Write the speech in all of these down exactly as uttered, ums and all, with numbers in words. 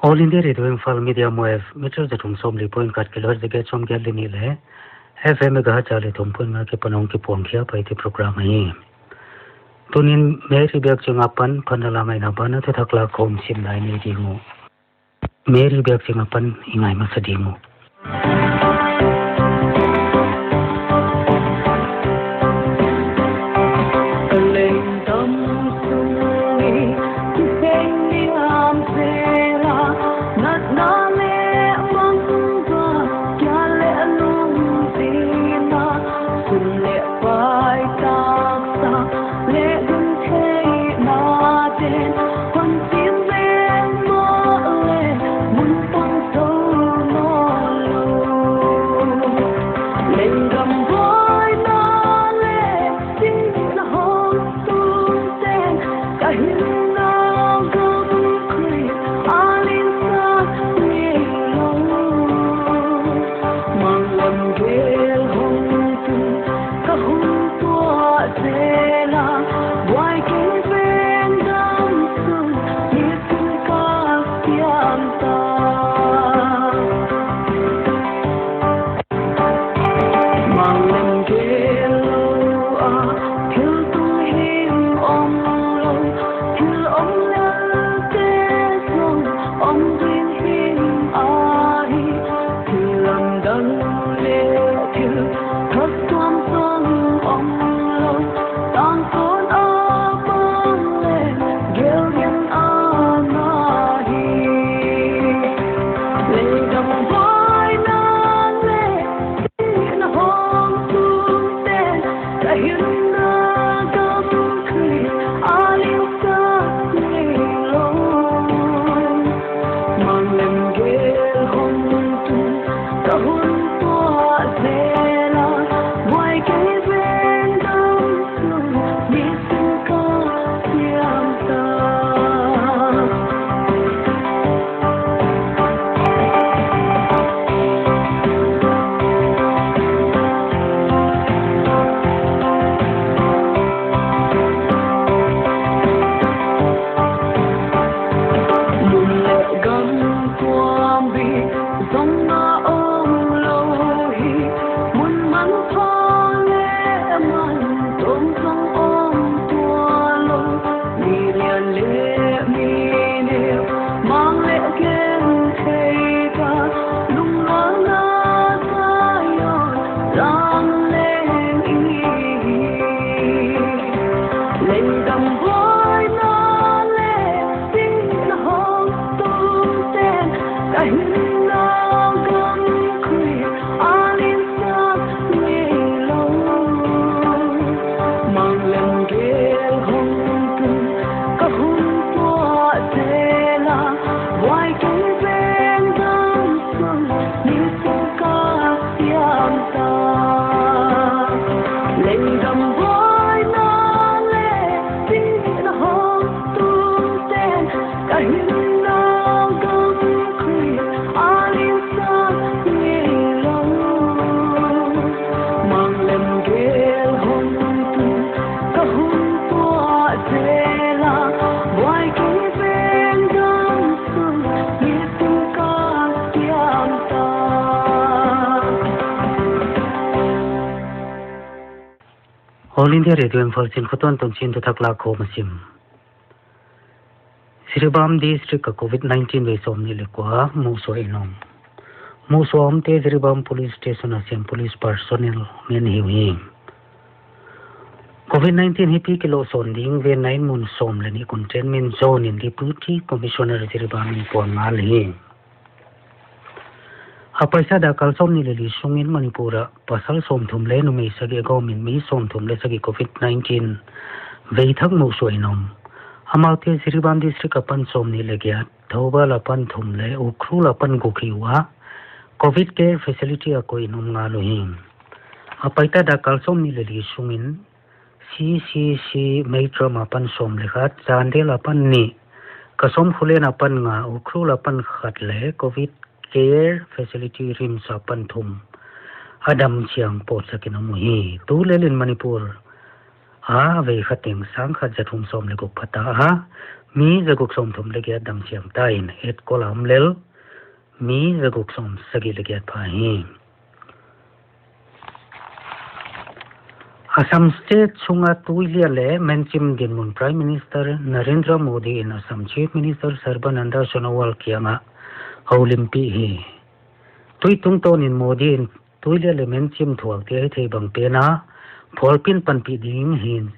All India Radio Imphal medium wave meter za thum sawmli point khat kilohertz za giat sawmgiat leh nih leh F M megahertz za li thum point nga akipan hong kipuang khia pai te program ahi. Tuni'n Mary Biakching apan phatna la ngaihna banah thuthak lakhawm simna i nei ding uh. Mary Biakching apan i ngai masa ding uh. All India Radio Imphal, Chin Khutuan Tunchin thuthak lakhawm a sim. Jiribam District a Covid nineteen vei sawmnih leh kua muhsuah in om. Muhsuah omte Jiribam Police Station a sem police personnel men hi uhi. Covid nineteen hipi kilohsawn ding ven nain mun sawm leh nih containment zone in Deputy Commissioner Jiribam in puang ngal hi. A paisa dak kal sawmnih leh li sungin Manipur ah pasal sawmthum leh numei sagih a gawmin mi sawmthum leh sagih Covid nineteen vei thak muhsuah in om. Amaute Jiribam District apan sawmnih leh giat, Thoubal apan thum leh Ukhrul apan guk hi ua, Covid Care Facility a koih in om ngal uhi. A paita dak kal sawmnih leh li sungin C C C Meitram apan sawm leh khat, Chandel apan nih, Kasawm Khullen apan nga, Ukhrul apan khat leh Covid Care Facility RIMS apan thum a dam chiang pawtsak in om uhi. Tulel in Manipur a vei khat teng sang khat za thum sawm leh guk pha ta a, Mi zaguk sawmthum leh giat damsiang ta in, et kol a om lel mi zaguk sawmsagih leh giat pha hi. Assam State sunga tuilian leh menchim dinmun Prime Minister Narendra Modi in Assam Chief Minister Sarbananda Sonowal kiangah houlimpih hi. Tui tungtawn in Modi in tuilian leh menchim thuakte hithei bang pen a phualpin panpih ding hi'n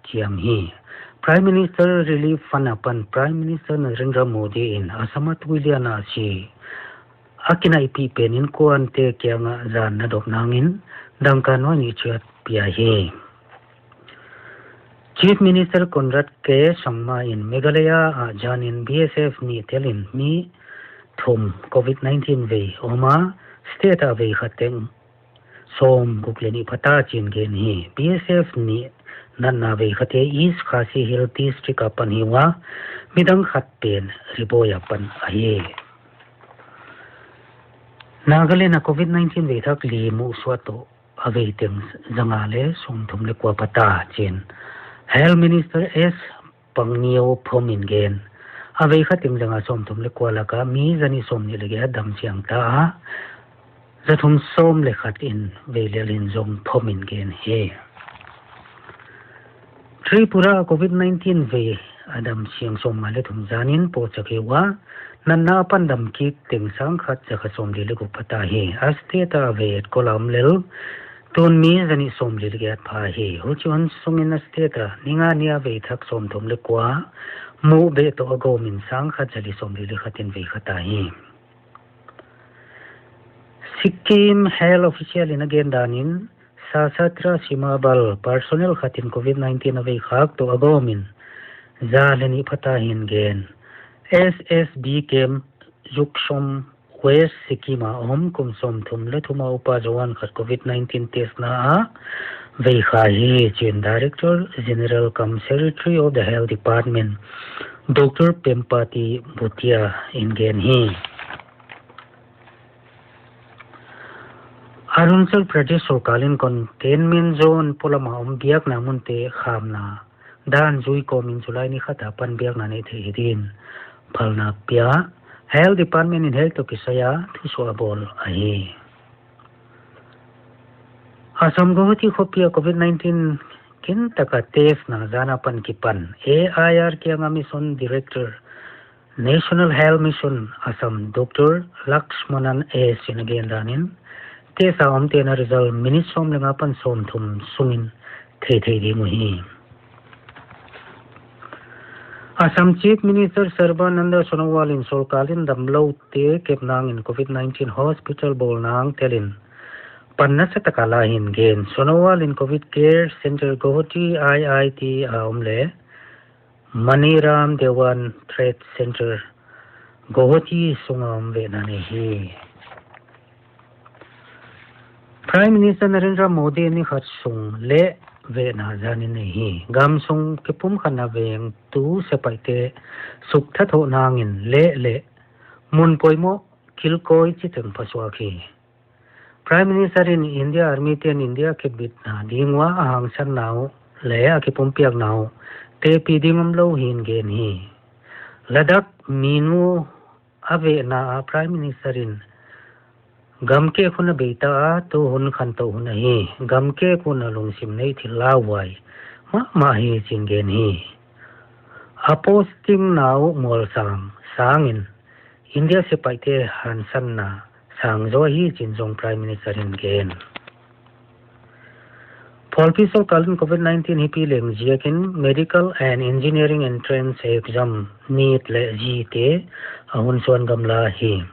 chiam hi. Prime Minister Relief Fund apan Prime Minister Narendra Modi in Assam a tuilian a si a kinaihpih pen innkuante kiangah zan na dop nangin dangka nuai nih chiat pia hi. Chief Minister Conrad K Sangma in Meghalaya ah zanin B S F nih telin mi thum COVID nineteen vei om a, state a vei khat teng sawmguk leh nih pha ta chi'n gen hi. B S F nih natna vei khate East Khasi Hills District apan hi ua, midang khat pen Ri-Bhoi apan ahi. Nagaland a COVID nineteen vei thak li muhsuah toh a vei teng zanga leh sawmthum leh kua pha ta chi'n Health Minister S Pangnew Phom in gen. A vei khat teng zanga sawmthum leh kua laka mi zanih sawmnih leh giat damsiang ta a, zathum sawm leh khat in vei lel in zong phom in gen hi. Tripura a COVID nineteen vei a damsiang sawmnga leh thum zanin pawlchak hi ua, natna apan dam kik teng sangkhat zakhat sawmli leh guk pha ta hi. A state a vei et kol a om lel tun mi zanih sawmli leh giat pha hi. Huchi hun sungin a state a ni nga ni a vei thak sawmthum leh kua muh beh toh a gawmin sangkhat zali sawmli leh khat in vei kha ta hi. Sikkim Health Official in a gen danin Sashastra Seema Bal personnel khat in COVID nineteen a vei khak toh a gawmin za leh nih pha ta hi'n gen. S S B camp Yuksom West Sikkim a om kum sawmthum leh thum a upa Jawan khat COVID nineteen test na a vei kha hi chi'n Director General cum Secretary of the Health Department Doctor Pempati Bhutia in gen hi. Arunachal Pradesh sorkar in containment zone polama om biakna munte khamna dan zui kawmin July ni khat apan biakna neih theih hi din phalna pia Health Department in hiai toh kisai a thusuah a bawl ahi. Assam Guwahati khopi a COVID nineteen kintaka test na zan apan kipan A I R kianga Mission Director National Health Mission Assam Doctor Lakshmanan S in a gen danin test a omte na result minute sawm leh nga apan sawmthum sungin theithei ding uhi. Assam Chief Minister Sarbananda Sonowal in sorkar in damloute kep nangin COVID nineteen hospital bawl nang telin pan nasataka la hi'n gen. Sonowal in COVID Care Center Guwahati I I T a om leh Maniram Dewan Trade Center Guwahati sunga om vehna nei hi. Prime Minister Narendra Modi ni khat sung leh vehna zanin nei hi. Gamsung kipumkhatna vengtu sepaihte sukthathoh nangin leh leh mun poimoh kilkawi chiteng phasuak hi. Prime Minister in India Army te'n India kibitna ding ua a hangsanna uh leh a kipumpiakna uh tepi ding omlou hi'n gen hi. Ladakh minu a vehna a Prime Minister in gamkek hun a beita a, tu hun khantouh hun ahi. Gamkek hun a lungsim nei thil lauhuai mahmah hi chi'n gen hi. A posting na uh mualsang sangin India sepaihte hangsanna sang zaw hi chi'n zong Prime Minister in gen. Phualpi sorkar in COVID nineteen hipi leng ziakin Medical and Engineering Entrance Exam, NEET leh JEE te a hun suan gamla hi.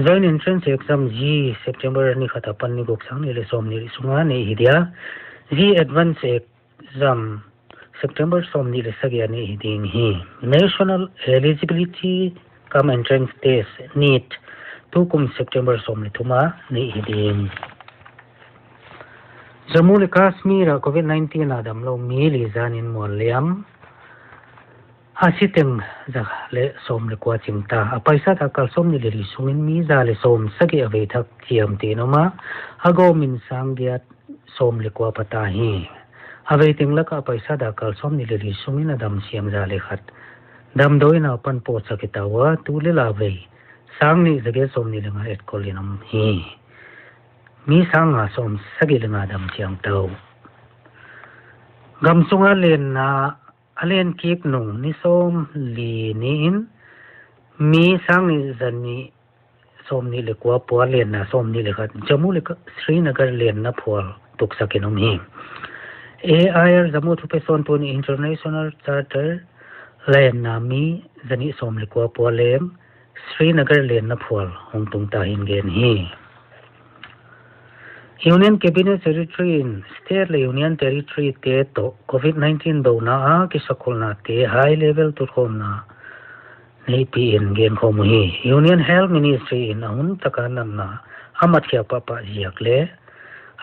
Joint Entrance Exam JEE September ni khat apan ni guk, sang nih leh sawmnih sunga neih hi dia. JEE Advance Exam September sawmnih leh sagih a neih hi ding hi. National Eligibility cum Entrance Test, NEET, tukum September sawm leh thum a neih hi ding. Jammu leh Kashmir a COVID nineteen a damlou mi li zanin mual liam a si teng za leh sawm leh kua ching ta. A paisa dak kal sawmnih leh li sungin mi za leh sawmsagih a vei thak chiamteh in om a, a gawmin sang giat sawm leh kua pha ta hi. A vei teng laka a paisa dak kal sawmnih leh li sungin a damsiang za leh khat Damdawi in a pan pawtsak hita ua, tu leh la vei sang nih za giat sawmnih leh nga etkol in om hi. Mi sang nga sawmsagih leh nga dam chiang ta uh. Gam sunga lenna a len kik nung ni sawmli ni in mi sang nih za nih sawmnih leh kua pua lenna sawmnih leh khat Jammu leh Srinagar lenna phual tuksak in om hi. Air Jammu thupi sawn tuni international charter lenna mi za nih sawm leh kua pua leng Srinagar lenna phual hong tung ta hi'n gen hi. Union Cabinet Secretary in State leh Union Territory te toh COVID nineteen douna a kisakholhnate high level tutkhawmna neihpih in genkhawm uhi. Union Health Ministry in a hun taka natna a matkhiak pahpah ziak leh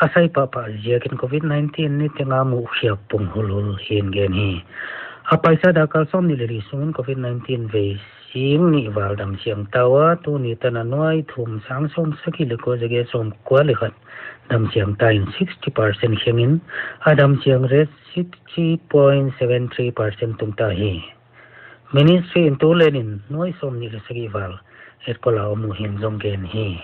a sai pahpah ziakin COVID nineteen ni tenga muhkhiak pung hulhul hi'n gen hi. A paisa dak kal sawmnih leh li sungin COVID nineteen vei sing nih val dam chiang ta ua, tuni tan a nuai thum sang sawmsagih leh kua za giat sawmkua leh khat dam chiang ta in sixty percent khengin a dam chiang rate sixty point seven three percent tung ta hi. Ministry in tu leng in nuai sawmnih leh sagih val etkol a om uh hi'n zong gen hi.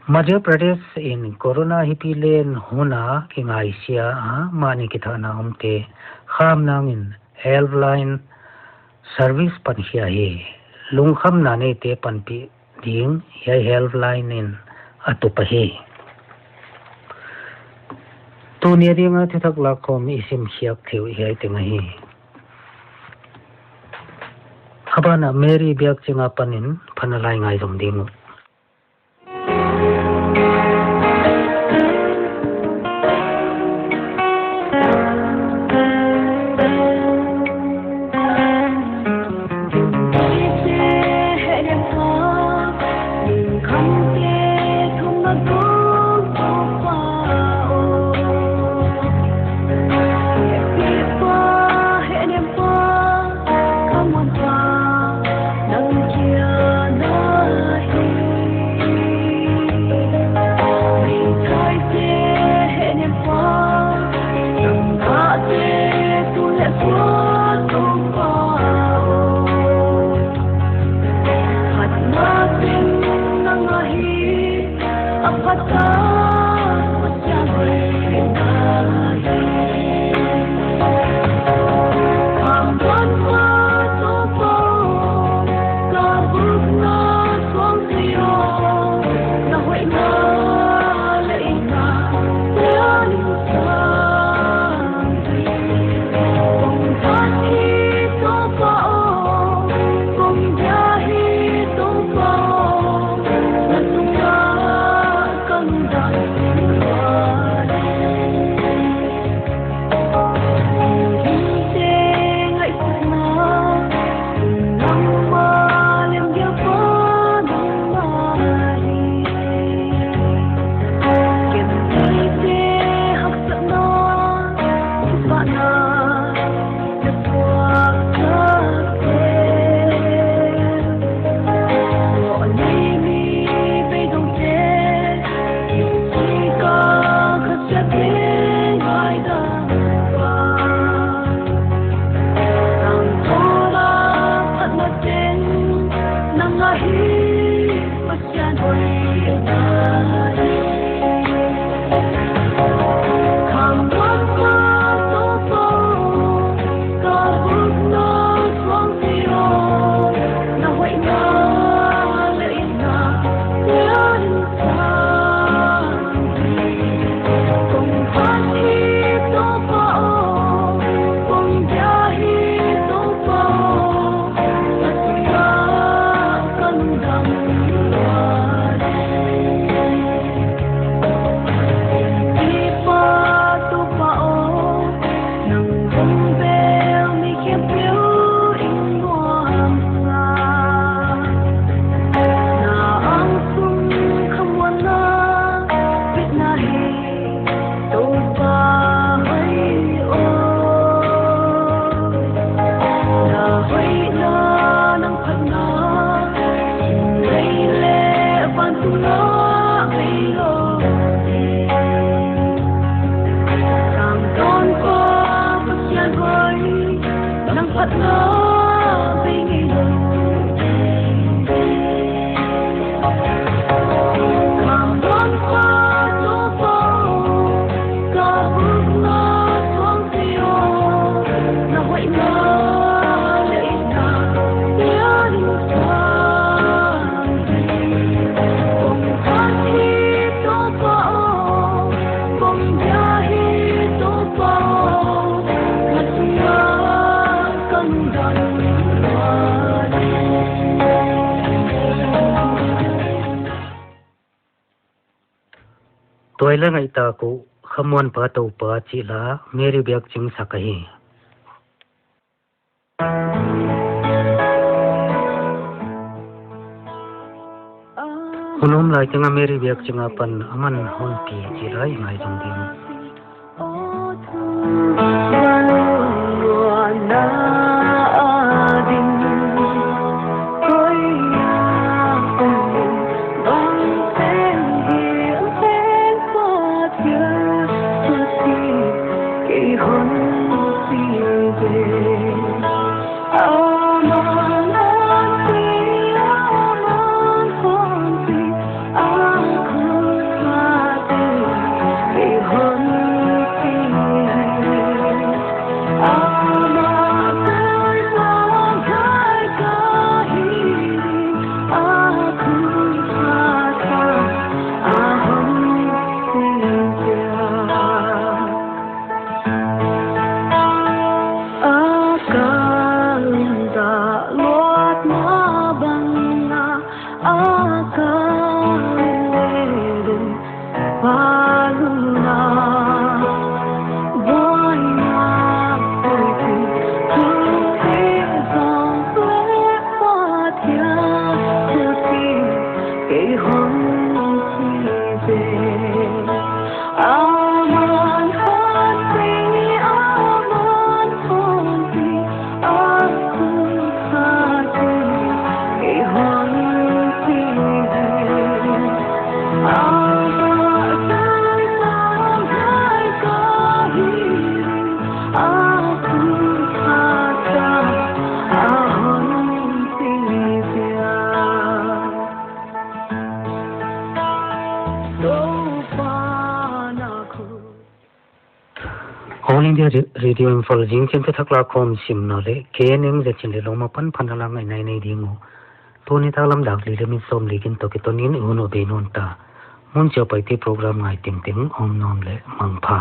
Madhya Pradesh in Corona hipi len hun a kingaisia a mahni kithahna omte kham nangin helpline service pankhia hi. Lungkhamna neite panpih ding hiai helpline in a tup ahi. Tuni a dinga thuthak lakkhawm i simkhiak theih uh hiai teng ahi. A ban ah Mary Biakching apan in phan a lai ngaizom ding uh. Tuailai ngaihtak uh, Khamuanpa Toupa chih la, Mary Biakching sak ahi. Hun um lai teng a Mary Biakching apan aman hon pi chih la i ngaihzong ding. All India Ra-, Radio Imphal, zing chiang te thak la khawm simna leh K N M Zachinlelawm apan phatna la ngaihna i nei ding uh. Tuni nitaklam dak li leh minute sawmli gin toh kiton in i hun uh bei nawn ta. Mun chiah a Paite program ngai tengteng om nawn leh mangpha.